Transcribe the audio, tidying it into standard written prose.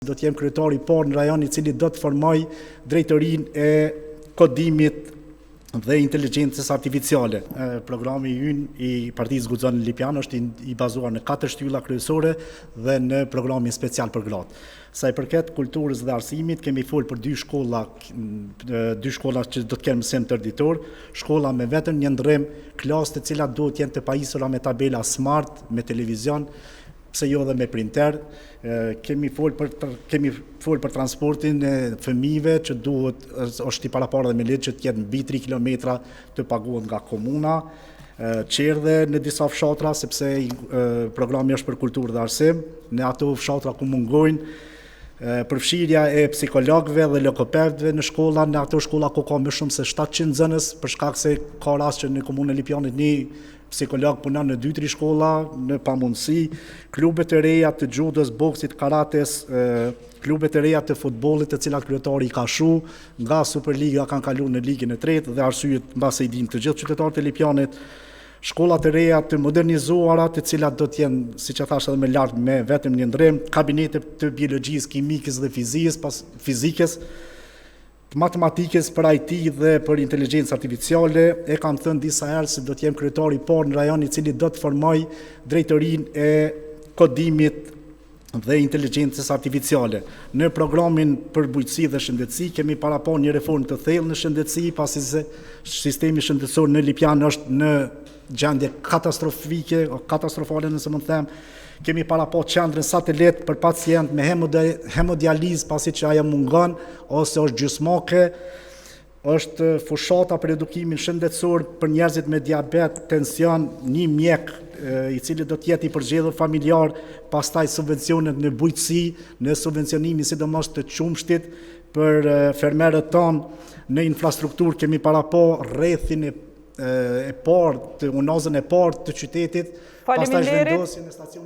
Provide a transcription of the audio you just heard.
Do të jem kryetari i parë në rajon i cili do të formojë drejtorinë e kodimit dhe inteligjencës artificiale. Programi ynë i Partisë Guxon në Lipjan është i bazuar në katër shtylla kryesore dhe në programin special për gratë. Sa i përket kulturës dhe arsimit, kemi folë për dy shkolla, dy shkolla që do të kenë mësim tërëditor, shkolla me vetëm një ndërrim, klasë të cilat duhet të jenë të pajisura me tabela smart, me televizion, pse jo edhe me printer. Kemi fol për kemi fol për transportin e fëmijëve që duhet është i paraparë edhe me ligj që të jetë mbi 3 kilometra të paguhet nga komuna, çerdhe në disa fshatra sepse programi është për kulturë dhe arsim, në ato fshatra ku mungojnë përfshirja e psikologëve dhe logopedëve në shkolla, në ato shkolla ku ka më shumë se 700 nxënës, për shkak se ka rast që në komunën e Lipjanit një psikolog punon në 2-3 shkolla në pamundësi, klube të reja të xhudos, boksit, karates, klube të reja të futbollit të cilat kryetari i ka shu, nga Superliga kanë kalu në ligën e tretë dhe arsyet mbase i dinë të gjithë qytetarët e Lipjanit, shkolla të reja të modernizuara, të cilat do të jenë, siç e thashë edhe më lart, me vetëm një ndërrim, kabinete të biologjisë, kimikës dhe fizikës, pas fizikës, të matematikës për IT dhe për inteligjencë artificiale. E kam thënë disa herë se do të jem kryetari i parë në rajon i cili do të formojë drejtorinë e kodimit dhe inteligjencës artificiale. Në programin për bujqësi dhe shëndetësi kemi parapa një reformë të thellë në shëndetësi, pasi se sistemi shëndetësor në Lipjan është në gjendje katastrofike, katastrofale nëse mund të them. Kemi parapa qendrën satelit për pacient me hemodializë, pasi që ajo mungon ose është gjysmake. Është fushata për edukimin shëndetësor për njerëzit me diabet, tension, një mjek i cili do të jetë i përzgjedhur familjar, pastaj subvencionet në bujqësi, në subvencionimin sidomos të qumështit për fermerët tonë, në infrastrukturë kemi parapa rrethin e, e parë të unazën e parë të qytetit, pastaj Faleminderit. zhvendosjen e stacionit.